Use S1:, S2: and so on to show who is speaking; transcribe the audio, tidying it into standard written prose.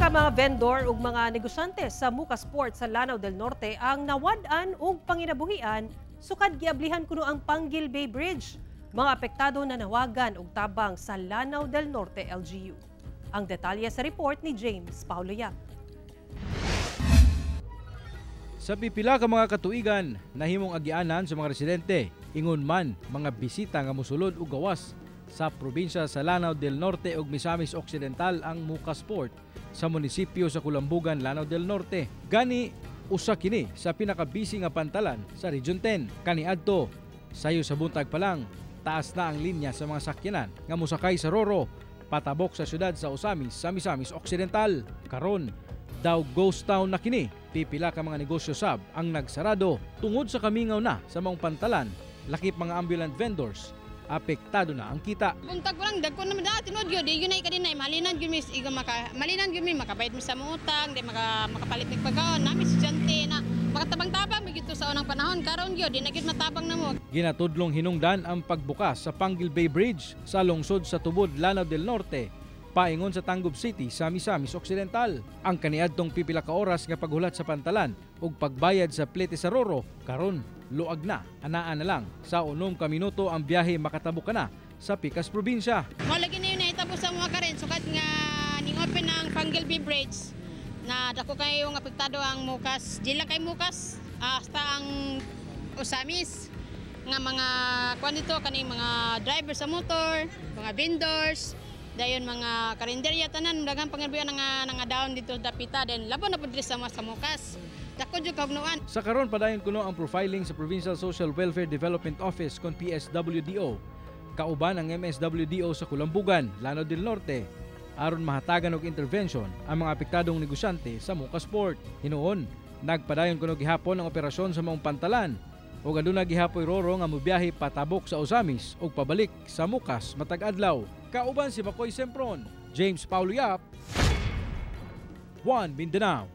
S1: Pipila ka mga vendor ug mga negosyante sa Mukas Port sa Lanao del Norte ang nawad-an og panginabuhian sukad giablihan kuno ang Panguil Bay Bridge. Mga apektado na nawagan og tabang sa Lanao del Norte LGU. Ang detalye sa report ni James Paulo Yap.
S2: Sa pipila ka mga katuigan, nahimong agianan sa mga residente, ingon man mga bisita nga mosulod ug gawas sa probinsya sa Lanao del Norte ug Misamis Occidental ang Mukas Port sa munisipyo sa Kulambugan, Lanao del Norte. Gani usa kini sa pinakabisi nga pantalan sa Region 10. Kaniadto, sayo sa buntag pa lang, taas na ang linya sa mga sakyanan nga mosakay sa Roro patabok sa syudad sa Ozamis sa Misamis Occidental. Karon, daw ghost town na kini. Pipila ka mga negosyo sab ang nagsarado tungod sa kamingaw na sa maong pantalan, lakip mga ambulant vendors. Apektado na ang kita.
S3: Buntag pa lang, dagko naman dati, tinuod yun, di yun ay kadinay, malinan yun mis, igo maka, malinan yun mi, makabayad mi sa mga utang, di makapalit mig pagkaon, nami estudyante na makatabang-tabang mi gito sa unang panahon, karon yun, di na gyud matabang na mo.
S2: Ginatudlong hinungdan ang pagbukas sa Panguil Bay Bridge sa lungsod sa Tubod, Lanao del Norte, paingon sa Tangub City sa Misamis Occidental. Ang kaniadtong pipila ka oras nga paghulat sa pantalan ug pagbayad sa plete sa Roro, karon luag na, anaa na lang sa 6 ka minuto ang biyahe, makatabok ka na sa pikas probinsya.
S3: Mao lagi na yun nahitabo sa mga karen, sukat nga ning open ang Panguil Bay Bridge, na dako kayo nga apektado ang Mukas, di lang kay Mukas, hasta ang Ozamis, nga mga kuan dito kaning mga driver sa motor, mga vendors, dayon mga karinderya, tanan daghang panginabuhian nga down dito dapita, then labaw na pud diri sa mga sa Mukas. Dako jud kahugnoan.
S2: Sa karon, padayon kuno ang profiling sa Provincial Social Welfare Development Office kon PSWDO kauban ang MSWDO sa Kulambugan, Lanao del Norte, aron mahatagan og intervention ang mga apektadong negosyante sa Mukas Port. Hinuon, nagpadayon kuno gihapon ang operasyon sa maong pantalan ug aduna gihapoy roro nga mobiyahe patabok sa Ozamis ug pabalik sa Mukas matag adlaw. Kauban si Makoy Sempron, James Paulo Yap, One Mindanao.